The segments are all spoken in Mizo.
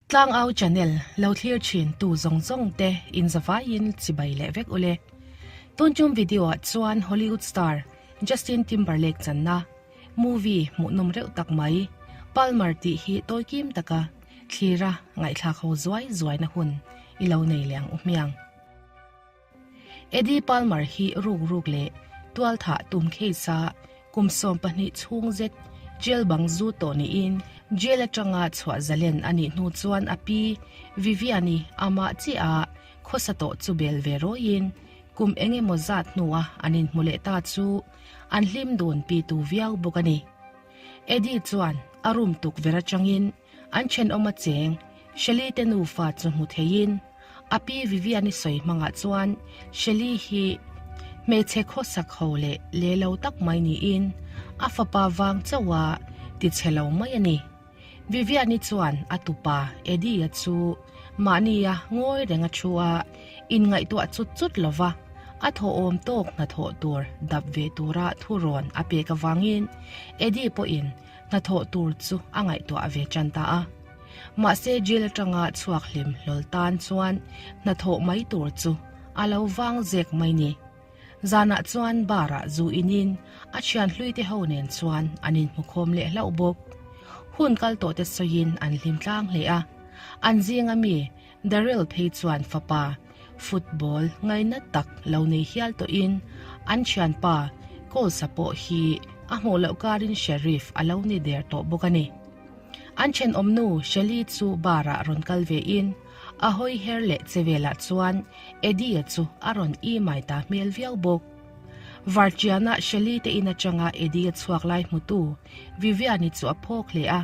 Tlangau channel lo thlir thin tu zawng zawng te in zavaiin chibai leh vek ule. Tun tum video ah chuan Hollywood star Justin Timberlake channa movie hmuhnawm reuh tak mai Palmer tih hi tawi kim taka thlira ngaihthlak ho zuai zuaina hun i lo nei leh ang u hmiang. Eddie Palmer hi ruk ruk leh tualthah tum case a kum 12 chhung zet jail bang zu tawh niin jail atanga chhuah zalen a nih hnu chuan a pi Vivian-i amah chiah a khawsa tawh chu bel ve rawiin kum eng emaw zat hnua an inhmu leh ta chu an hlim dun pi tu viau bawk a ni. Eddie chuan a room tukverh atangin An thenawm a cheng, Shelly te nufa chu hmu theiin a pi Vivian-i sawi hmangah chuan Shelly hi hmeichhe khawsak ho leh le lo tak mai niin a fapa vang chauha ti chhe lo mai a ni. Vivian-i chuan a tupa Eddie-a chu mahnia ngawi reng a thu a, inngaihtuah chut chut lova a thawhawm tawk hnathawh tur dap ve tura thurawn a pek avangin Eddie pawhin hnathawh tur chu a ngaihtuah ve tan ta a. Mahse jail atanga chhuak hlim hlawl tan chuan hnathawh mai tur chu a lo vang zek mai ni. Zanah chuan bar ah zu inin a thian hlui te ho nen chuan an inhmukhawm leh hlauh bawk. Hun kal tawh te sawiin an hlim tlang hle a. An zinga mi Daryl phei chuan fapa football ngaina tak lo nei hial tawhin an thianpa Coles-a pawh hi a hmuh loh karin Sheriff a lo ni der tawh bawk a ni. An thenawmnu Shelly chu bar-ah rawn kal vein a hawi her leh che velah chuan Eddie-a chu a rawn imai ta hmel viau bawk. Vartiana Shelly te in atanga Eddie-a chhuak lai hmutu Vivian-i chu a phawk hle a.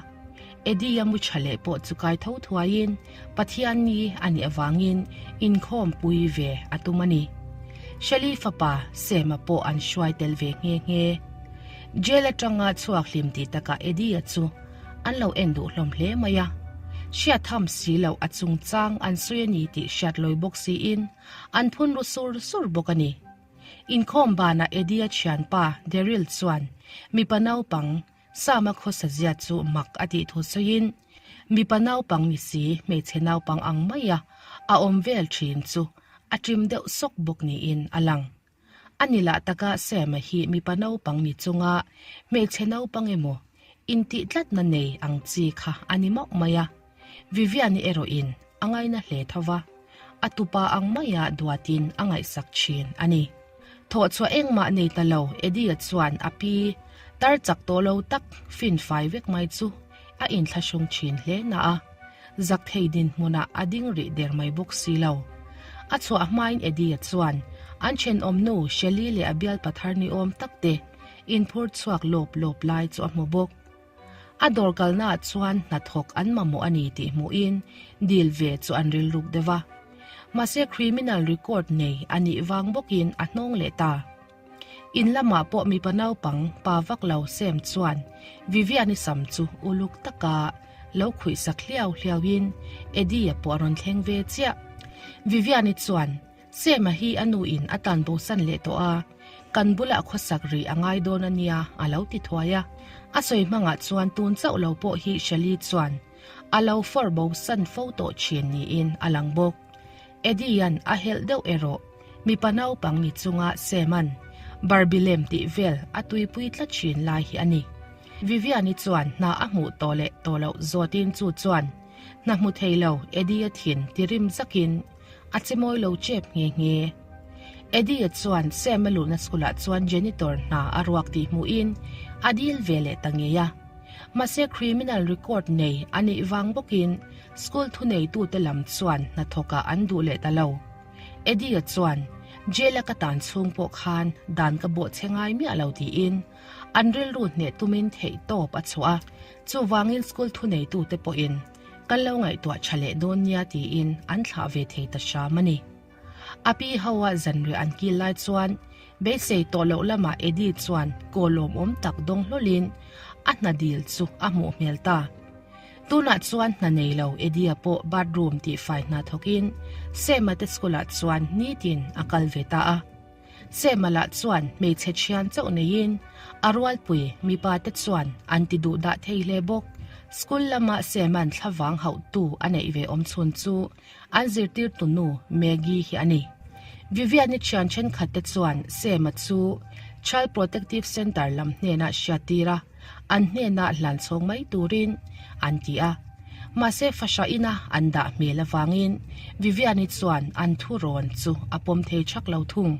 Eddie-a mu tha leh pawh chu kai tho thuaiin Pathian ni a nih avangin inkhawm pui ve a tum a ni. Shelly fapa Sam-a pawh an hruai tel ve nghe nghe. Jail atanga chhuak hlim tih takah Eddie-a chu an lo en duh hlawm hle mai a. Hriat tham si loh a chungchang an sawi a ni tih hriat lawi bawk siin an phun ru sur sur bawk a ni. Inkhawm banah Eddie-a thianpa Daryl chuan mipa naupang Sama khawsa zia chu mak a tih thu sawiin, mipa naupang ni si hmeichhe naupang ang maia a awm vel thin chu a ṭim deuh sawk bawk niin a lang. A ni lah taka Sama hi mipa naupang ni chunga hmeichhe naupang emaw intih tlatna nei ang chi kha a ni mauh mai a, Vivian-i erawhin a ngaina hle tho va, a tupa ang maia duatin a ngaihsak thin a ni. Thawhchhuah engmah nei ta lo Eddie-a chuan a pi tar chak tawh lo tak fin fai vek mai chu a inthlahrung thin hle na a, zak thei dinhmunah a ding rih der mai bawk si lo. A chhuah hmain Eddie-a chuan an thenawmnu Shelly leh a bialpa thar niawm takte inphur chhuak lawp lawp lai chu a hmu bawk. A dawr kalnaah chuan hnathawk an mamawh a ni tih hmuhin dil ve chu an rilruk deuh a. Mahse criminal record nei a nih vang bawkin a hnawng leh ta. In lamah pawh mipa naupang pa vak lo Sam chuan Vivian-i sam chu uluk taka lo khuihsak hliau hliauin Eddie-a pawh a rawn thleng ve chiah. Vivian-i chuan Sema hi a nu in a tan bosan leh tawh a, kan bulah khawsak rih a ngai dawn a nia a lo ti thuai a. A sawi hmangah chuan tun chauh lo pawh hi Shelly chuan a lo fawr bosan fo tawh thin niin a lang bawk. Eddie-a'n a helh deuh erawh mipa naupang ni chunga Sema'n Barbie lem tih vel a tuipui tlat thin lai hi a ni. Vivian-i chuan hna a hmuh tawh leh tawh loh zawtin chu chuan hna hmu thei lo Eddie-a thin tirim zakin A che mawi lo chep nghe nghe. Eddie-a chuan Sam-a luhna school-ah chuan janitor hna a ruak tih hmuhin a dil ve leh ta ngei a. Mahse criminal record nei a nih vang bawkin school thuneitute lam chuan hnathawkah an duh leh ta lo. Eddie-a chuan, Jail-a ka tan chhung pawh khan dan ka bawh che ngai miah lo tiin an rilru hneh tumin theihtawp a chhuah a. Chuvangin school thuneitute pawhin Kan lo ngaihtuah tha leh dawn nia tiin an thlah ve thei ta hram a ni. A pi ho a zanriah an kil lai chuan beisei tawh loh lamah Eddie chuan kaw lawmawm tak dawng hlawlin a hna dil chu a hmuh hmel ta. Tunah chuan hna nei lo Eddie-a pawh bathroom tihfai hna thawkin Sam-a te school-ah chuan nitin a kal ve ta a. Sema lah chuan hmeichhe thian chauh neiin a rualpui mipa te chuan an ti duh dah thei hle bawk. School lama Sam-a'n thlavang hauhtu a neih ve awm chhun chu an zirtirtu nu Maggie hi a ni. Vivian-i thian thenkhat te chuan Sam-a chu Child Protective Centre lam hnenah hriattir a, an hnenah hlan chhawng mai turin an ti a. Mahse fahra ina an dah hmel avangin Vivian-i chuan an thurawn chu a pawm thei thak lo thung.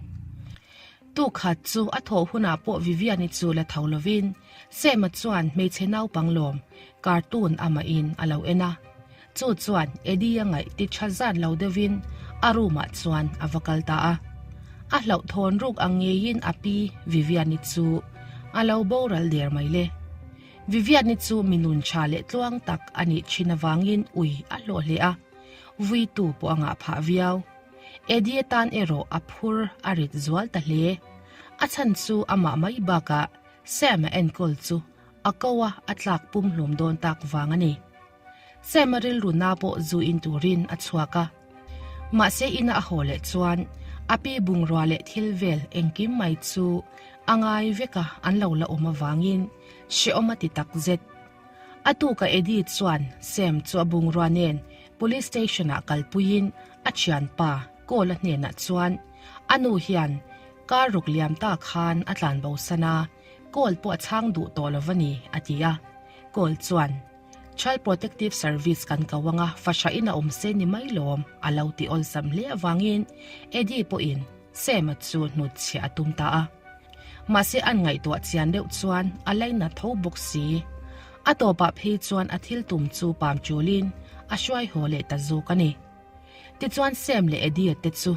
Tukhat chu a thawh hunah pawh Vivian-i chu la tho lovin Sam-a chuan hmeichhe naupang lawm cartoon amahin a lo en a. Chu chuan Eddie-a ngaih ti tha zan lo deuhin a room-ah chuan a va kal ta a. A hlauhthawn ruk ang ngeiin a pi Vivian-i chu a lo boral der mai le. Vivian-i chu mi nun tha leh tluang tak a nih thin avangin ui a hlawh hle a, vuitu pawh a ngah phah viau. Eddie tan erawh a phur a rit zual ta hle. A chhan chu amah mai bakah Sam-a enkawl chu a ko a a tlak pum hlum dawn tak vang a ni. Sam-a rilru na pawh zu in turin a chhuak a. Mahse ina a haw leh chuan a pi bungrua leh thil vel engkim mai chu a ngai vek a an lo la awm avangin hrehawm a ti tak zet. A tuka Eddie chuan Sam chu a bungrua nen Police Station-ah kalpuiin a thianpa Cole-a hnenah chuan a nu hian car ruk liam ta khan a tlanbo san a, Cole pawh a chhang duh tawh lo va ni, a ti a. Cole chuan, Child Protective Service kan ko anga fahrahin a awm se ni mai lawm, a lo ti awlsam hle avangin Eddie pawhin Sam-a chu hnutchhiah a tum ta a. Mahse an ngaihtuah chian deuh chuan a laina tho bawk si. A tawpah phei chuan a thil tum chu pam chulin a hruai haw leh ta zawk a ni. Tichuan Sam leh Eddie-a te chu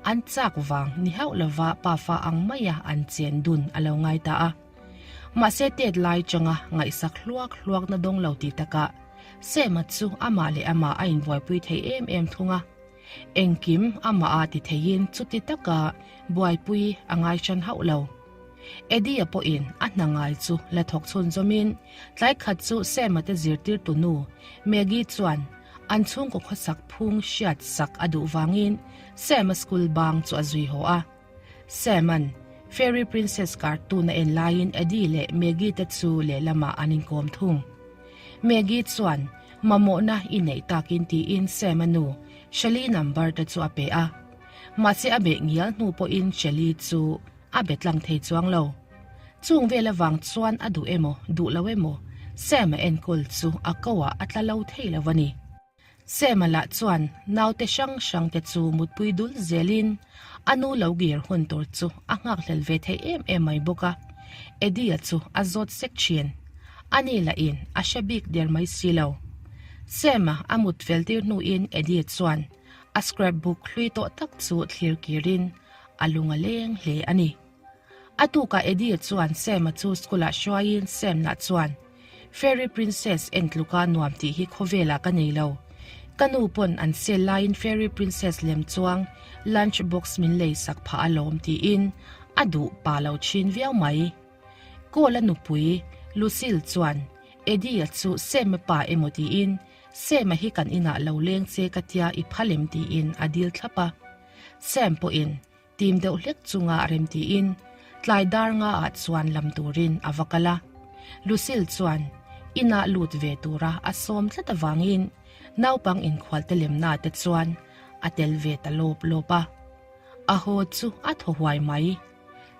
an chak vang ni hauh lova pafa ang maia an chen dun a lo ngai ta a. Mahse tet lai changa ngaihsak hluak hluak na dawng lo tih takah Sam-a chu amah leh amah a inbuaipui thei em em thung a. Engkim amah a ti theiin chuti taka buaipui a ngai hran hauh lo. Eddie-a pawhin a hna ngai chu la thawk chhun zawmin tlai khat chu Sam-a te zirtirtu nu Maggie chuan an chhungkaw khawsak phung hriat sak a duh vangin Sam-a school bang chu a zui haw a. Sam-a'n Fairy Princess cartoon a en laiin Eddie leh Maggie te chu lehlamah an inkawm thung. Maggie chuan mamawhna i neih takin tiin Sam-a nu Shelly number te chu a pe a. Mahse a beh ngial hnu pawhin Shelly chu a be tlang thei chuang lo. Chung vel avang chuan a duh emaw duh lo emaw Sam-a enkawl chu a ko ah a tla lo thei lo a ni. Sam-a lah chuan naute hrang hrang te chu mutpui dul zelin a nu lo gir hun tur chu a nghakhlel ve thei em em mai bawk a. Eddie-a chu a zawt sek thin. Ani lahin a hre bik der mai si lo. Sam-a a mut fel tir hnuin Eddie chuan a scrapbook hlui tawh tak chu thlir kirin a lung a leng hle a ni. A tukah Eddie chuan Sam-a chu school-ah hruaiin Sam-na chuan, Fairy Princess en tluka nuam tih hi khawvelah ka nei lo. Ka nu pawn an sel laiin Fairy Princess lem chuang lunch box min lei sak phah alawm tiin a duh pa lo thin viau mai. Cole-a nupui Lucille chuan Eddie-a chu Sam-a pa emaw tiin Sam-a hi kan inah lo leng che ka tia i phal em tiin a dil thlap a. Sam pawhin Tim deuh hlek chunga rem tiin tlai dar nga ah chuan lam turin a va kal a. Lucille chuan inah lut ve tura a sawm tlat avangin naupang inkhualte lemna te chuan a tel ve ta lawp lawp a. A haw chu a thaw huai mai.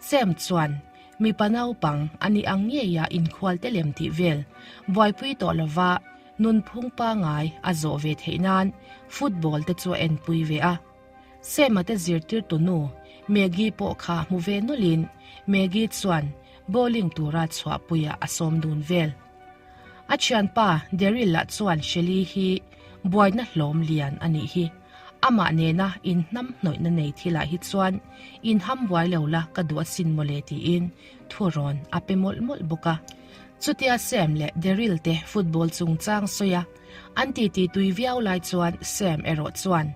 Sam chuan mipa naupang a ni ang ngeia inkhualte lem tih vel buaipui tawh lova nunphung pangai a zawh ve theih nan football te chu a enpui ve a. Sam-a te zirtirtu nu Maggie pawh kha hmu ve nawlhin Maggie chuan bowling tura chhuahpuiah a sawm dun vel. A thianpa Daryl lah chuan Shelly hi buaina hlawm lian a nih hi. Amah nena inhnam hnawihna nei thilah hi chuan inham buai lo la ka duh asin mawle tiin thurawn a pe mawlh mawlh bawk a. Chutia Sam leh Daryl te football chungchang sawi a an titi tui viau lai chuan Sam erawh chuan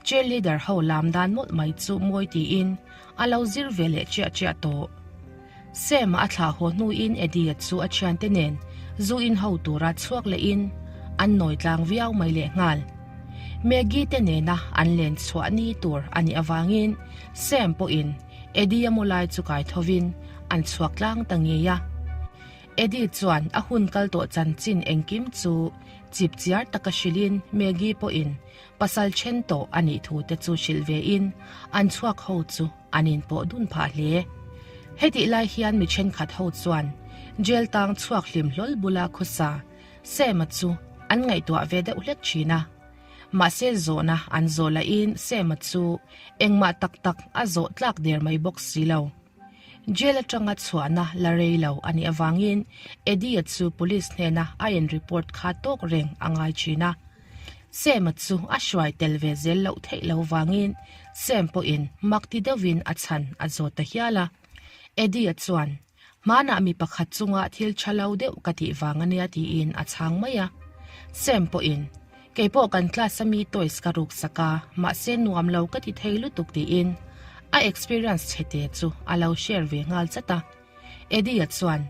Cheerleader ho lam dan mawlh mai chu mawi tiin a lo zir ve leh chiah chiah tawh. Sam-a a thlah haw hnuin Eddie-a chu a thiante nen zu in ho tura chhuak lehin an nawi tlang viau mai leh nghal. Maggie te nena an len chhuah ni tur a nih avangin Sam pawhin Eddie-a mu lai chu kai thovin an chhuak tlang ta ngei a. Eddie chuan a hun kal tawh chanchin engkim chu chipchiar taka hrilhin Maggie pawhin pasal then tawh a nih thu te chu hrilh vein an chhuak ho chu an inpawh dun phah hle. Hetih lai hian mi thenkhat ho chuan jail tang chhuak hlim hlawl bula khawsa Sam-a chu an ngaihtuah ve deuh hlek thin a. Mahse zawhna an zawh lahin Sam-a chu engmah tak tak a zawh tlak der mai bawk si lo. Jail atanga chhuahna la rei lo a nih avangin Eddie-a chu police hnena a in report kha tawk reng a ngai thin a. Sam-a chu a hruai tel ve zel loh theih lo vangin Sam pawhin mak ti deuhin a chhan a zawt ta hial a. Eddie-a chuan, Hmanah mi pakhat chunga thil tha lo deuh ka tih vang a nia tiin a chhang mai a. Sam pawhin, Kei pawh kan class a mi toys ka ruk sak a, mahse nuam lo ka ti thei lutuk tiin a experience chhete chu a lo share ve nghal chat a. Eddie-a chuan,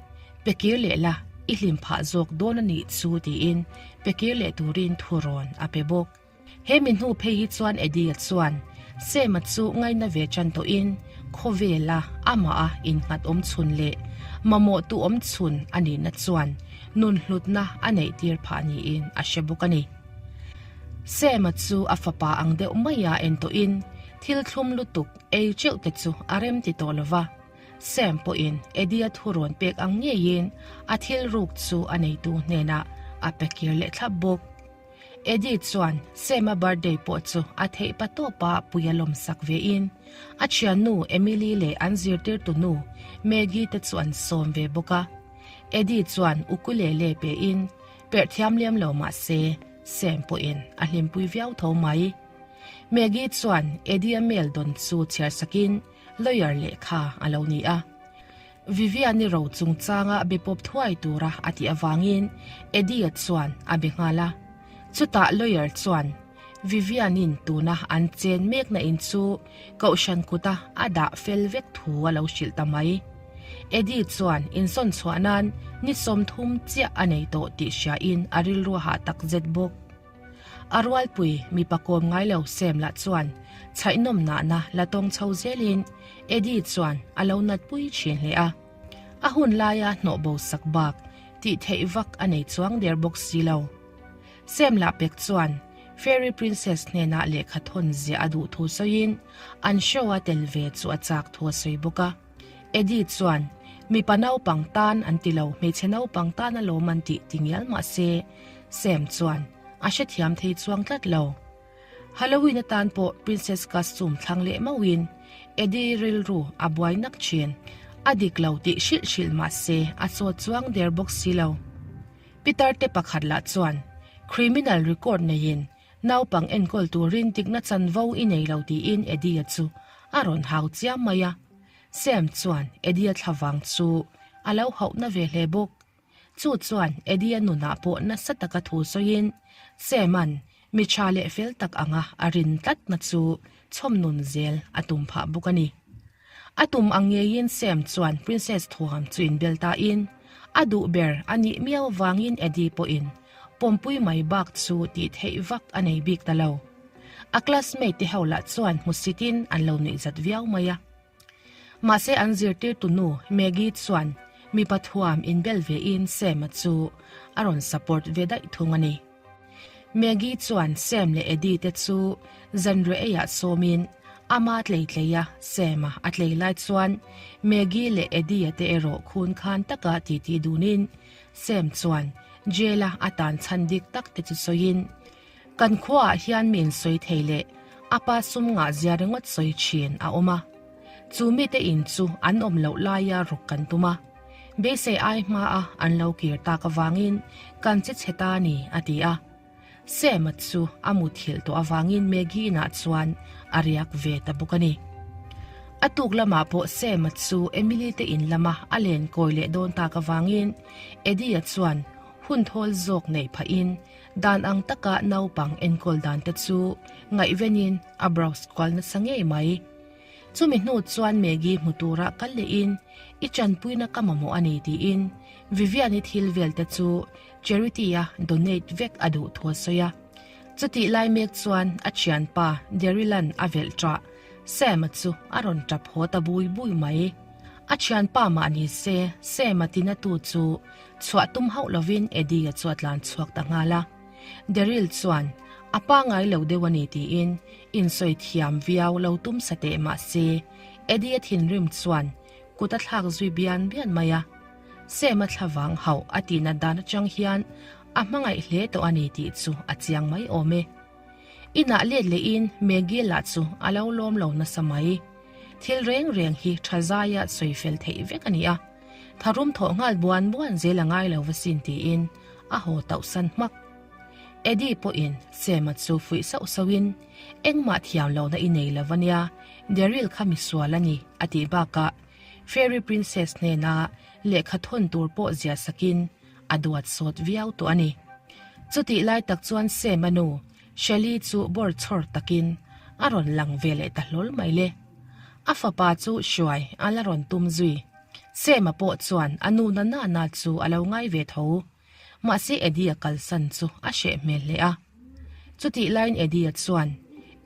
Pe kir leh la, i hlim phah zawk dawn a nih chu tiin pe kir leh turin thu rawn a pe bawk. He mi hnu phei hi chuan Eddie-a chuan Sam-a chu ngaina ve tan tawhin khawvela amaha innghat awm chhun leh mamawhtu awm chhun a nihna chuan nun hlutna a neih tir phah niin a hre bawk a ni. Sam-a chu a fapa ang deuh maia en tawhin thil thlum lutuk ei teuh te chu a rem ti tawh lo va. Sam pawhin Eddie-a thu rawn pek ang ngeiin a thil ruk chu a neitu hnenah a pe kir leh thlap bawk. Eddie chuan Sam-a birthday pawh chu a theih pa tawpa pui a lawmsak vein a thiannu Emily leh an zirtirtu nu Maggie te chu an sawm ve bawk a. Eddie chuan ukulele pein perh thiam lem lo mah se Sam pawhin a hlimpui viau tho mai. Maggie chuan Eddie-a mail dawn chu chhiar sakin lawyer lehkha a lo ni a. Vivian-i ro chungchanga be pawp thuai tura a tih avangin Eddie-a chuan a be nghal a. Chutah lawyer chuan Vivian-in tuna an chen mekna in chu kohhran kuta a dah fel vek thu a lo hrilh ta mai. Eddie chuan insawn chhuah nan ni 30 chiah a nei tawh tih hriain a rilru hah takzet bawk. A rualpui mipa kawm ngai lo Sam lah chuan chhaihnawm nahna la tawng chho zelin Eddie chuan a lo natpui thin hle a. A hun laia hnawh bo sak bak tih theih vak a nei chuang der bawk si lo. Sam lah pek chuan Fairy Princess hnenah lehkha thawn ziah a duh thu sawiin an show a tel ve chu a chak thu a sawi bawk a. Eddie chuan mipa naupang tan an ti lo hmeichhe naupang tan alawm an tih ti ngial mah se Sam chuan a hrethiam thei chuang tlat lo. Halloween atan pawh princess costume thlang leh mauhin Eddie rilru a buai nak thin. A dik lo tih hrilh hrilh mah se a chaw chuang der bawk si lo. Pitar te pakhat lah chuan criminal record neiin naupang enkawl turin dikna chanvo i nei lo tiin Eddie-a chu a rawn hau chiam mai a. Sam chuan Eddie-a thlavang chu a lo hauhna ve hle bawk. Chu chuan Eddie-a nunah pawh nasa taka thu sawiin Sam-a'n mi tha leh fel tak anga a rin tlatna chu chhawm nun zel a tum phah bawk a ni. A tum ang ngeiin Sam chuan Princess thuam chu inbel tain a duh ber a nih miau vangin Eddie pawhin pawmpui mai bak chu tih theih vak a nei bik ta lo. A classmate te ho lah chuan hmusitin an lo nuihzat viau mai a. Mahse an zirtirtu nu Maggie chuan mipa thuam inbel vein Sam-a chu a rawn support ve daih thung a ni. Maggie chuan Sam leh Eddie te chu zanriah eiah sawmin ama tlei tlei a, Sam-a a tlei lai chuan Maggie leh Eddie-a te erawh khun khan taka titi dunin Sam chuan jail-a a tan chhan dik tak te chu sawiin Kan khuaah hian mi insawi thei leh a pa sum ngah zia ringawt sawi thin a awm a. Chu mite in chu an awm loh laia ruk kan tum a. Beisei ai hmaa an lo kir tak avangin kan che chhe ta ni a ti a. Sam-a chu a muthilh tawh avangin Maggie inah chuan a riak ve ta bawk a ni. A tuk lamah pawh Sam-a chu Emily te in lama a len kawi leh dawn tak avangin Eddie-a chuan hun thawl zawk neih phahin Dan ang taka naupang enkawl dan te chu ngaihvenin a browse kual nasa ngei mai. Chumi hnu chuan Maggie hmu tura kal lehin i tanpuina ka mamawh a ni tiin Vivian-i thil vel te chu charity-a donate vek a duh thu a sawi a. Chutih lai mek chuan a thianpa Daryl-a'n a velh ṭah Sam-a chu a rawn ṭap haw ta bui bui mai. A thianpa mah ni se, Sam-a tinatu chu chhuah tum hauh lovin Eddie-a chu a tlan chhuak ta nghal a. Daryl chuan a pangai lo deuh a ni tiin insawi thiam viau lo tum sa teh mah se, Eddie-a thinrim chuan kut a thlak zui bian bian mai a. Sam-a thlavang hauh a tihnat dan atang hian a hmangaih hle tawh a ni tih chu a chiang mai awm e. Inah let lehin Maggie lah chu a lo lawm lo nasa mai. Thil reng reng hi tha zaia sawi fel theih vek a ni a, tharum thawh nghal buan buan zel a ngai lo va sin tiin a haw tauhsan hmak. Eddie pawhin Sam-a chu fuih sauh sauhin, Engmah thiam lohna i nei lo va nia, Daryl kha misual a ni, a tih bakah Fairy Princess hnena lehkha thawn tur pawh ziah sakin a duat sawt viau tawh a ni. Chutih lai tak chuan Sam-a nu Shelly chu bawr chhawr takin a rawn lang ve leh ta hlawl mai le. A fapa chu hruai a la rawn tum zui. Sam-a pawh chuan a nu na na na chu a lo ngai ve tho. Mahse Eddie-a kalsan chu a hreh hmel hle a. Chutih laiin Eddie-a chuan,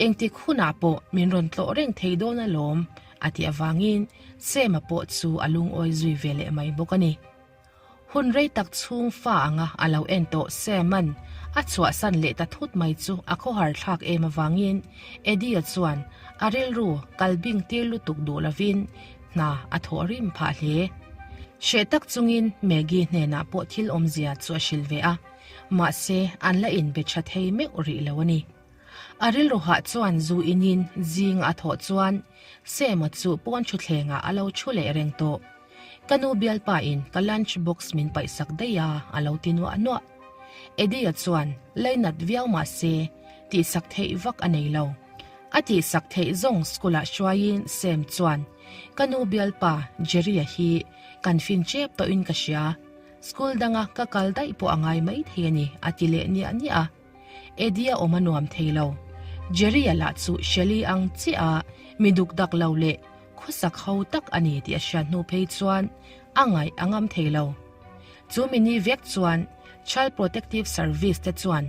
Engtik hunah pawh min rawn tlawh reng thei dawn alawm, a tih avangin Sam-a pawh chu a lungawi zui ve leh mai bawk a ni. Hun rei tak chhung fa anga a lo en tawh Sam-a'n a chhuahsan leh ta thut mai chu a khawhar thlak em avangin Eddie-a chuan a rilru kal bing tir lutuk duh lovin hna a thawh rim phah hle. Hreh tak chungin Maggie hnenah pawh thil awmzia chu a hrilh ve a, mahse an la inbe tha thei meuh rih lo a ni. A rilru hah chuan zu inin zing a thawh chuan Sam-a chu pawn thutthlengah a lo thu leh reng tawh. Ka nu bialpa in ka lunch box min paih sak daih a, a lo ti nuah nuah. Eddie-a chuan lainat viau mah se tihsak theih vak a nei lo. A tihsak theih zawng school-ah hruaiin Sam chuan ka nu bialpa Jerry-a hi kan fin tep tawhin ka hria. School danga ka kal daih pawh a ngai maithei a ni, a ti leh niah niah a. Eddie-a awm a nuam thei lo. Jerry-a lah chu Shelly ang chiah a mi duk dak lo leh khawsak ho tak a ni tih a hriat hnu phei chuan a ngaih a ngam thei lo. Chu mi ni vek chuan Child Protective Service te chuan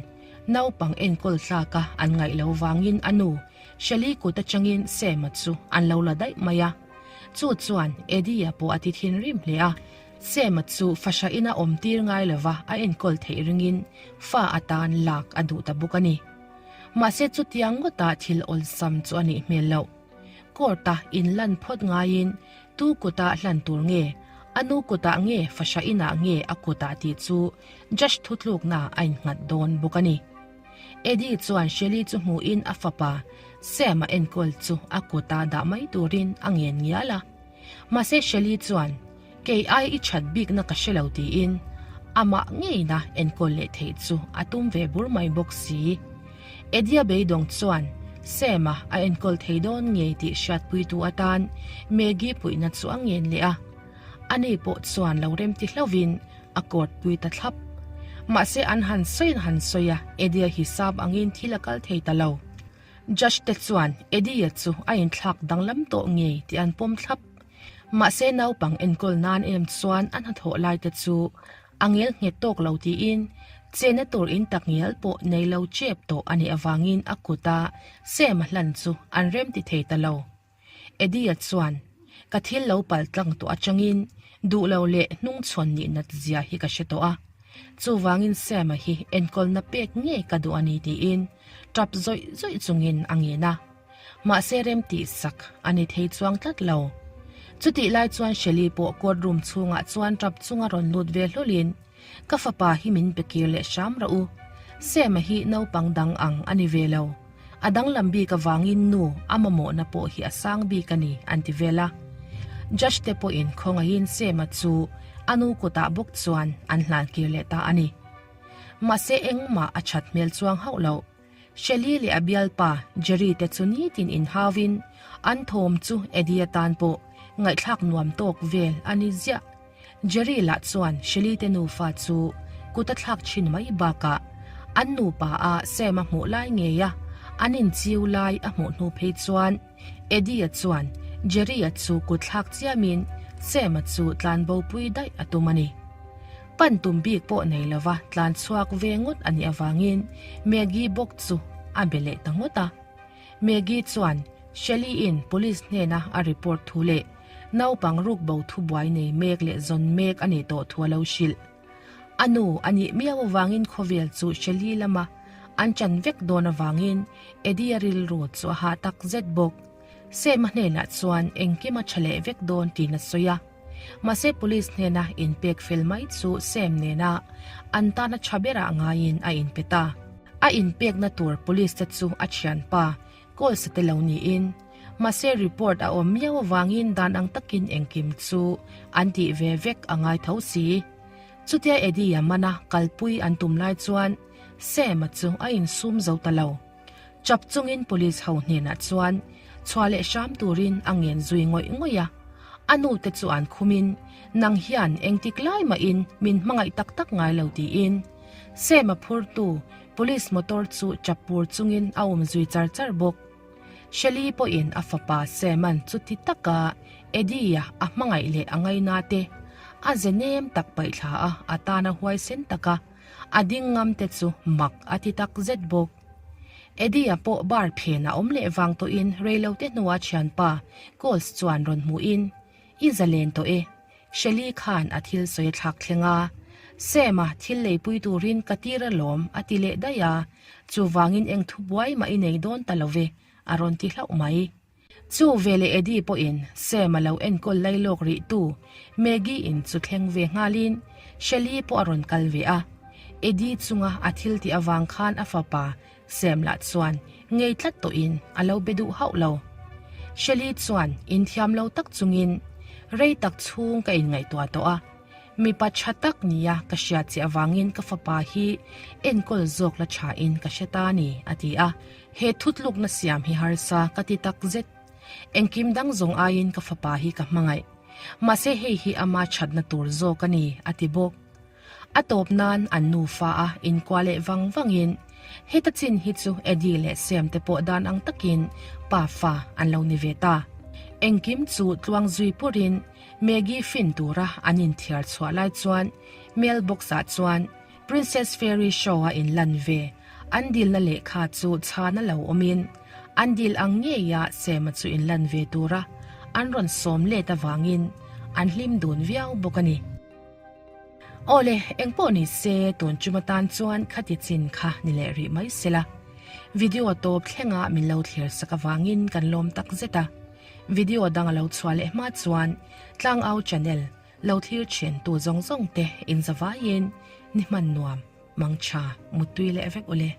naupang enkawl tlak a an ngaih lo vangin a nu Shelly kut atangin Sam-a chu an lo la daih mai a. Chu chuan Eddie-a pawh a ti thinrim hle a. Sam-a chu fahra ina awm tir ngai lova a enkawl theih ringin fa atan lak a duh ta bawk a ni. Mahse chutiang ngawta thil awlsam chu a nih hmel loh. Court-a inlan phawt ngaiin tu kuta hlan tur nge, a nu kutah nge fahra inah nge a kutah tih chu judge thutlukna a innghat dawn bawk a ni. Eddie chuan Shelly chu hmuhin a fapa Sam-a enkawl chu a kuta dah mai turin a ngen ngial a. Mahse Shelly chuan, Kei ai i that bikna ka hre lo tiin amah ngeina enkawl leh theih chu a tum ve bur mai bawk si. Eddie-a beidawng chuan Sam-a a enkawl thei dawn ngei tih hriatpuitu atan Maggie puihna chu a ngen leh a. Ani pawh chuan lo remti hlauhin a court pui ta thlap. Mahse an han sawi an han sawi a, Eddie-a hisap angin thil a kal thei ta lo. Judge te chuan Eddie-a chu a inthlak danglam tawh ngei tih an pawm thlap. Mahse naupang enkawl nan em chuan a hnathawh lai te chu a ngel nghet tawk lo tiin chenna tur in tak ngial pawh nei lo chep tawh a nih avangin a kuta Sam-a hlan chu an rem ti thei ta lo. Eddie-a chuan, Ka thil lo pal tlang tawh atangin duh lo leh hnungchhawn nih nat zia hi ka hre tawh a. Chuvangin Sam-a hi enkawlna pek ngei ka duh a ni tiin tap zawih zawih chungin a ngen a. Mahse rem tih sak a ni thei chuang tlat lo. Chutih lai chuan Shelly pawh court room chhungah chuan tap chunga rawn lut ve hlawlin, Ka fapa hi min pe kir leh hram rawh u. Sam-a hi naupang dang ang a ni ve lo. A danglam bik avangin nu a mamawhna pawh hi a sang bik a ni, an ti vel a. Judge te pawhin khawngaihin Sam-a chu a nu kutah bawk chuan an hlan kir leh ta a ni. Mahse engmah a that hmel chuang hauh loh. Shelly leh a bialpa Jerry te chu nitin inhauvin an thawm chu Eddie atan pawh ngaihthlak nuam tawk vel a ni ziah. Jerry lah chuan Shelly te nufa chu kut a thlak thin mai bakah an nupa a Sam a hmuh lai ngei a an inchiu lai a hmuh hnu phei chuan Eddie-a chuan Jerry-a chu kut thlak chiamin Sam-a chu tlanbo pui daih a tum a ni. Pan tum bik pawh nei lova tlan chhuak ve ngawt a nih avangin Maggie bawk chu a be leh ta ngawt a. Maggie chuan Shelly-in police hnena a report thu leh. Naupang rukbo thubuai nei mek leh zawn mek a nih tawh thu a lo hrilh. A nu a nih miau avangin khawvel chu Shelley lama an chan vek dawn avangin Eddie-a rilru chu a hah tak zet bawk. Sam-a hnenah chuan engkim a tha leh vek dawn tiin a sawi a. Mahse police hnena inpek fel mai chu Sam nena an tana tha berah ngaiin a inpe ta. A inpekna tur police te chu a thianpa call sa te lo niin mahse report a awm miau avangin dan ang takin engkim chu an tih ve vek a ngai tho si. Chutia Eddie-a mana kalpui an tum lai chuan Sam-a chu a insum zo ta lo. Chap chungin police ho hnenah chuan chhuah leh hram turin a ngen zui ngawih ngawih a. A nu te chu an khumin, Nang hian engtik lai mahin min hmangaih tak tak ngai lo tiin Sam-a phurtu police motor chu chap pur chungin a awm zui char char bawk. Shelly pawhin a fapa Sam-a'n chuti taka Eddie-a a hmangaih leh a ngaina te a ze nem tak paihthla a, a tana huaisen taka a ding ngam te chu mak a ti tak zet bawk. Eddie-a pawh bar phen a awm leh vang tawhin reilote hnua thianpa Coles chuan rawn hmuhin, I zalen tawh e, Shelly khan a thil sawi a thlak thleng a, Sam-a thil leipui turin ka tir alawm a ti leh daih a, chuvangin eng thubuai mah i nei dawn ta lo ve a rawn ti hlauh mai. Chu veleh Eddie pawhin Sam a lo enkawl lai lawk rih tu Maggie in chu thleng ve nghalin Shelly pawh a rawn kal ve a. Eddie chunga a thil tih avang khan a fapa Sam lah chuan ngei tlat tawhin a lo be duh hauh lo. Shelly chuan inthiam lo tak chungin rei tak chhung ka inngaihtuah tawh a. Mipa tha tak nia ka hriat che avangin ka fapa hi enkawl zawk la thain ka hre ta ni, a ti a. He thutlukna siam hi harsa ka ti tak zet. Engkim dang zawng aiin ka fapa hi ka hmangaih. Mahse hei hi ama thatna tur zawk a ni, a ti bawk. A tawp nan an nufa a inkuah leh vang vangin heta chin hi chu Eddie leh Sam te pawh dan ang takin pa fa an lo ni ve ta. Engkim chu tluang zui purin Maggie fin tura an inthiar chhuah lai chuan mail box ah chuan Princess Fairy show a inlan ve an dilna lehkha chu chhan a lo awmin an dil ang ngeia Sam-a chu inlan ve tura an rawn sawm let avangin an hlim dun viau bawk a ni. Awle, engpawh ni se tun tum atan chuan khati chin kha ni leh rih mai sela. Video tawp thlenga min lo thlir sak avangin kan lawm tak zet a. Video dang a lo chhuah leh hma chuan Tlangau channel lo thlir thin tu zawng zawng te in zavaiin ni hman nuam, mangtha, muttui leh vek ule.